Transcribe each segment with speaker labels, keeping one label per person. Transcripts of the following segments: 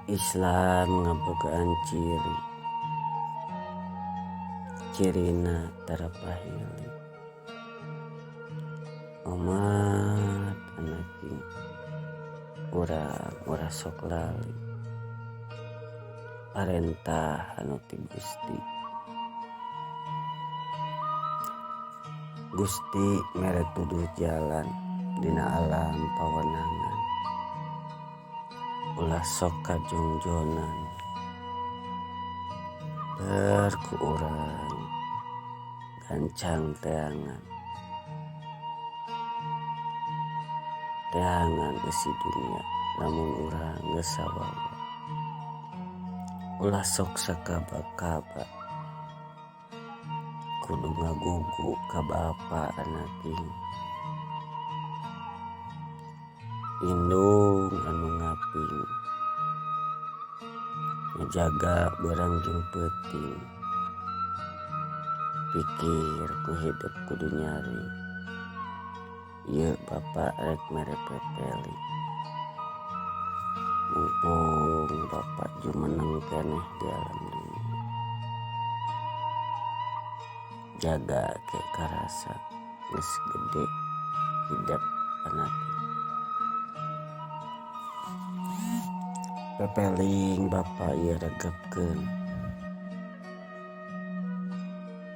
Speaker 1: Islam ngabogaan ciri cirina tara pahili omat anaki urang ulah sok lali parentah anu ti Gusti. Gusti mere tuduh jalan dina alam pawenangan. Ulah sok kajongjonan ber ku urang gancang teangan. Teangan eusi dunia lamun urang geus sawawa. Ulah sok sakaba-kaba kudu ngagugu ka bapa anaking. Indung anu ngaping ngajaga beurang jeung peuting pikir ku hidep kudu nyaring ieu bapa rek mere pepeli mumpung bapa jumeneng keneh di alam dunia jaga ke karasa. Geus gede hidep anak pepeling bapa ieu regepkeun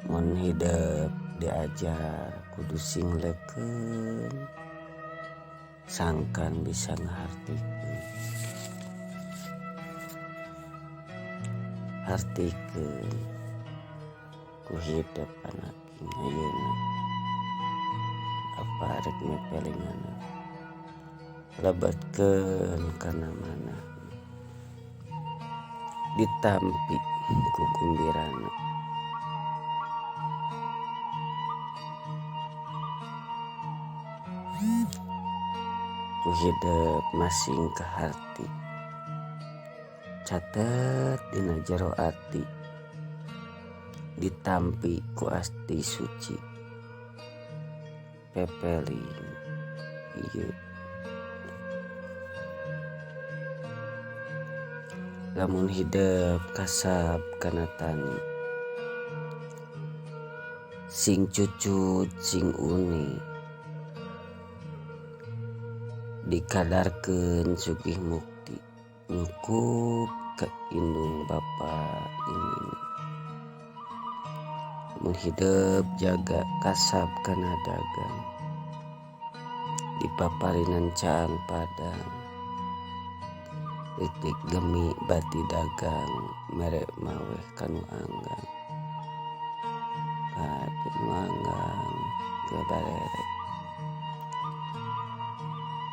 Speaker 1: mun hidep diajar kudu sing leukeun sangkan bisa ngahartikeun hartikeun ku hidep anak ayeuna bapa rek mepelinganna lebetkeun kana manah ditampi ku gumbirana ku hidep masing kaharti catet dina jero ati ditampi ku asti suci pepeling ieu lamun hidep kasab kana tani sing cucut sing uni dikadarkeun sugih mukti. Nyukup ka indung bapa jeung nini. Mun hidep jaga kasab kana dagang. Di paparinan caang padang. Leutik gemi bati dagang mere maweh kanu anggang. Bati nu anggang ge barere.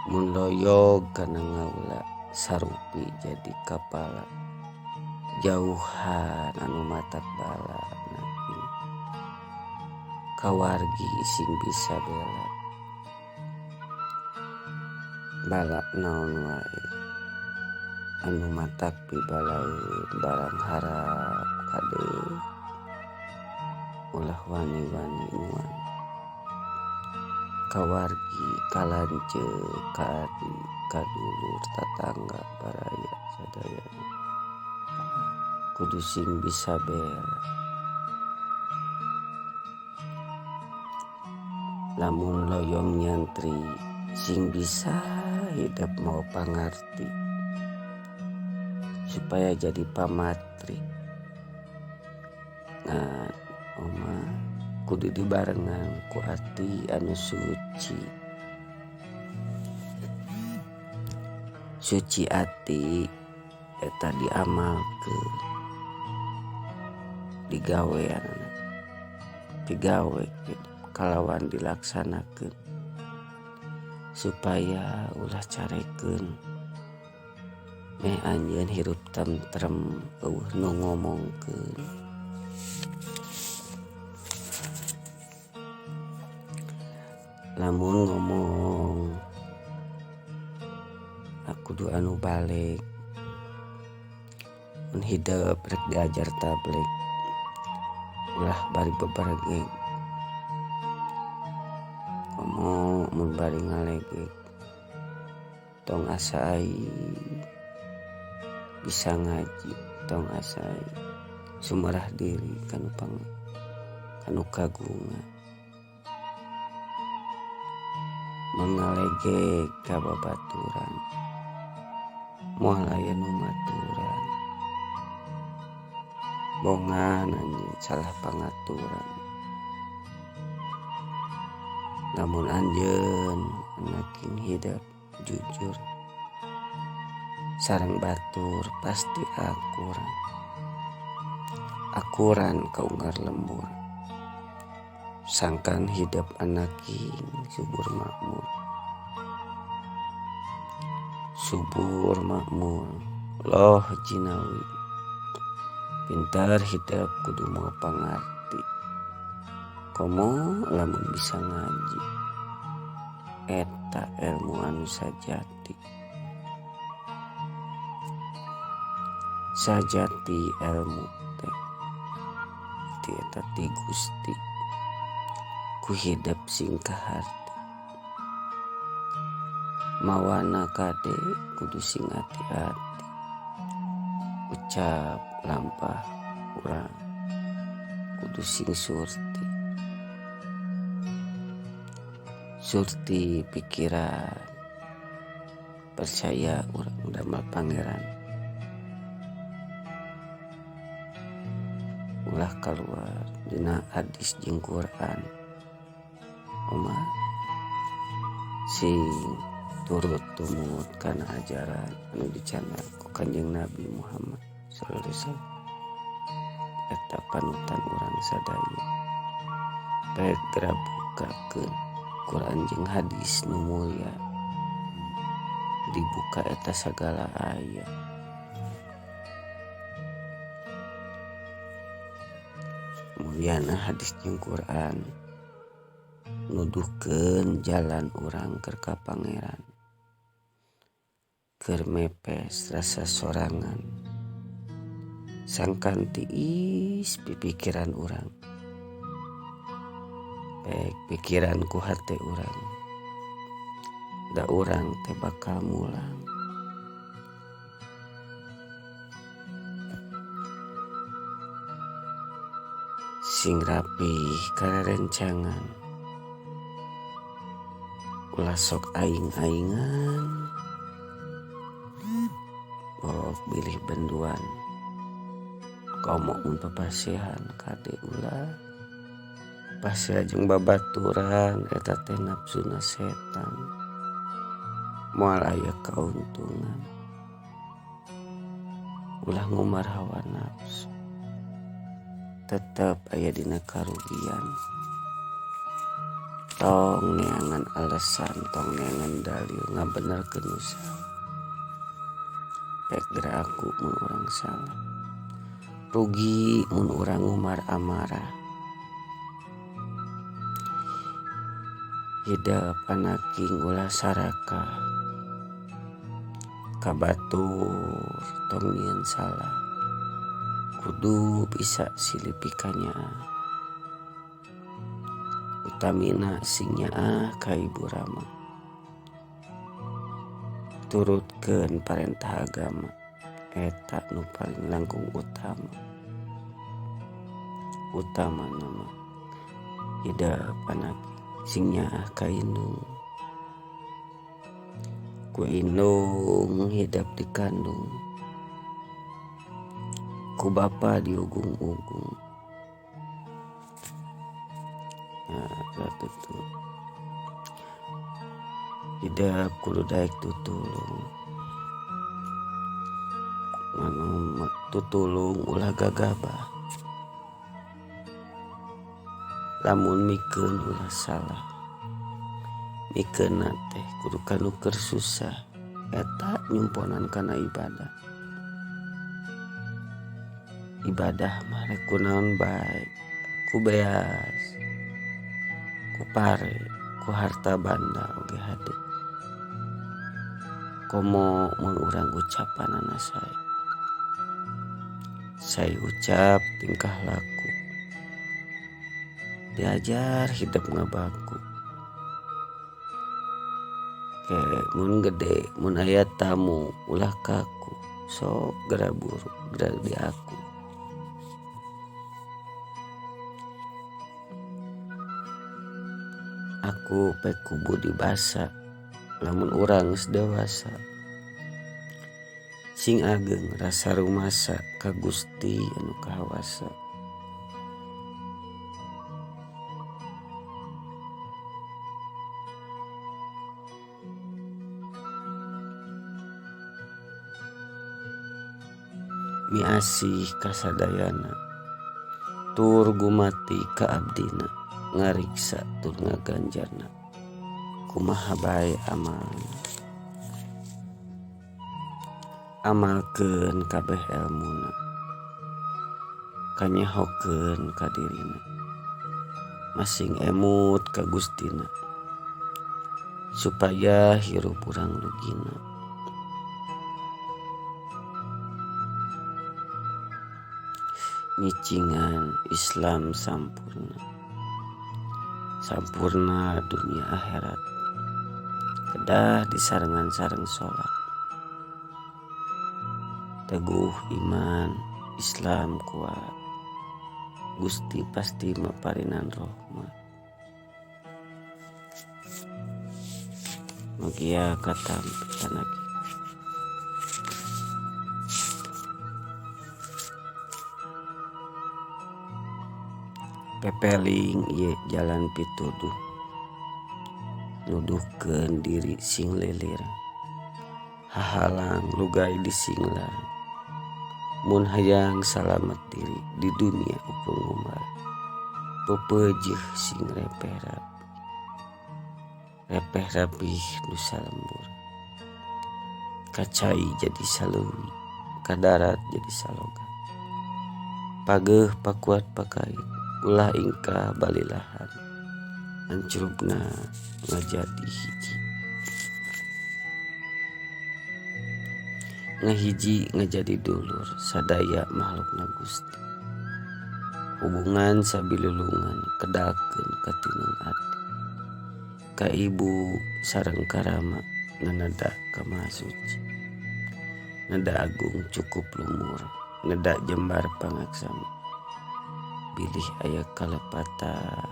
Speaker 1: Mun loyog kana ngaula sarupi jadi kapala jauhan anu matak bala kawargi sing bisa bela bala naon wae anu matak pibalaeun barang harap kade ulah wani-wani nuan. Kawargi kalanceuk ka adi ka dulur tatangga baraya sadayana kudu sing bisa bela. Lamun loyong nyantri sing bisa hidep mawa pangarti supaya jadi pamatri. Ngan oma kudu dibarengan ku ati anu suci. Suci ati eta diamalkeun digaweanana digawe kalawan dilaksanakeun supaya ulah carekeun. Meh anjeun hirup tentrem eueuh nu ngomongkeun. Lamun ngomong kudu anu baleg. Mun hidep rek diajar tablig ulah bari beberegeg. Komo mun bari ngalegeg. Tong asa aing. Bisa ngaji tong asai sumarah diri kanu pang kanu kagungan mengalegeg ka babaturan moal aya nu maturan bongan anjeun salah pangaturan lamun anjeun anaking hidep jujur sareng batur pasti akur akuran ka unggar lembur sangkan hidep anaking subur makmur subur makmur loh jinawi pintar hidep kudu mawa pangarti komo lamun bisa ngaji eta ilmu anu sajati sajati ilmu teh ti eta ti Gusti ku hidep sing kaharti mawana kade kudu sing ati-ati ucap lampah urang kudu sing surti surti pikiran percaya urang damel pangeran ulah kaluar dina hadis jeung Quran Umar sing turut tumut kana ajaran anu dicandak ku Kanjeng Nabi Muhammad sallallahu alaihi wasallam eta panutan urang sadaya bae geura bukakeun Quran jeung hadis nu mulia dibuka eta sagala aya mulyana hadis jeung Quran nuduhkeun jalan urang keur ka Pangeran keur mepes rasa sorangan sangkan tiis pipikiran urang baik pikiran ku hate urang da urang teh bakal mulang sing rapih kana rencangan ulah sok aing-aingan bok bilih benduan komo mun papasehan kade ulah pasea jeung babaturan eta teh nafsuna setan moal aya kauntungan ulah ngumar hawa nafsu tetep aya dina karugian tong neangan alasan tong neangan dalil ngabenerkeun nu salah rek geura aku mun urang salah rugi mun urang ngumar amarah hidep anaking ulah sarakah ka batur tong nyieun salah kudu bisa silih pikanyaah utamina sing nyaah ka ibu rama turutkeun parentah agama eta nu paling langkung utama utamana mah hidep anaking sing nyaah ka indung ku indung hidep dikandung ku bapa diugung-ugung nah tutu hidep kudu daek tutulung anu tutulung ulah gagabah lamun mikeun ulah salah mikeunna teh kudu kanu keur susah eta nyumponan kana ibadah ibadah mah rek kunaon bae ku beas ku pare ku harta banda oge hade komo mun urang ucapanana sae sae ucap tingkah laku diajar hidep ngabaku ke mun gede mun aya tamu ulah kaku. Sok geura buru geura diaku. Aku pek ku budi basa lamun urang geus dewasa. Sing ageng rasa rumasa ka Gusti anu kahawasa. Miasih kasadayana tur gumati ka abdina ngariksa tur ngaganjarna kumaha bae amalna. Amalkeun kabeh elmuna kanyahokeun ka dirina masing emut ka Gustina supaya hirup urang lugina. Nyicingan Islam sampurna, sampurna dunia akhirat, kedah disarengan sareng salat, teguh iman Islam kuat, Gusti pasti maparinan rahmat. Mugia katampi tanaki. Pepeling ieu jalan pituduh, nuduhkeun diri sing lilir, hahalang lugai disinglar, mun hayang salamet diri di dunia ukur ngumbar, pepeujeuh sing repeh rapi, repeh rapih nu salembur, kacai jadi saleuwi, kadarat jadi saloga, pageuh pakuat pakait, ulah ingkah balilahan, ancrubna ngajadi hiji, ngahiji ngajadi dulur sadaya makhlukna Gusti, hubungan sabilulungan kedalkeun katineng ati, ka ibu sareng karama nanada ka Maha Suci, nada agung cukup lumur, nada jembar pangaksama, bilih aya kalepatan,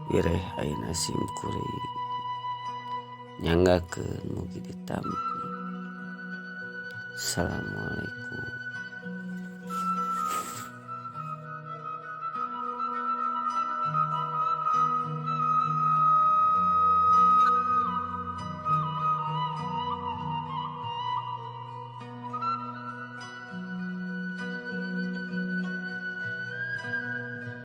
Speaker 1: wireh ayeuna sim kuring, nyanggakeun mugi ditampi. Assalamualaikum.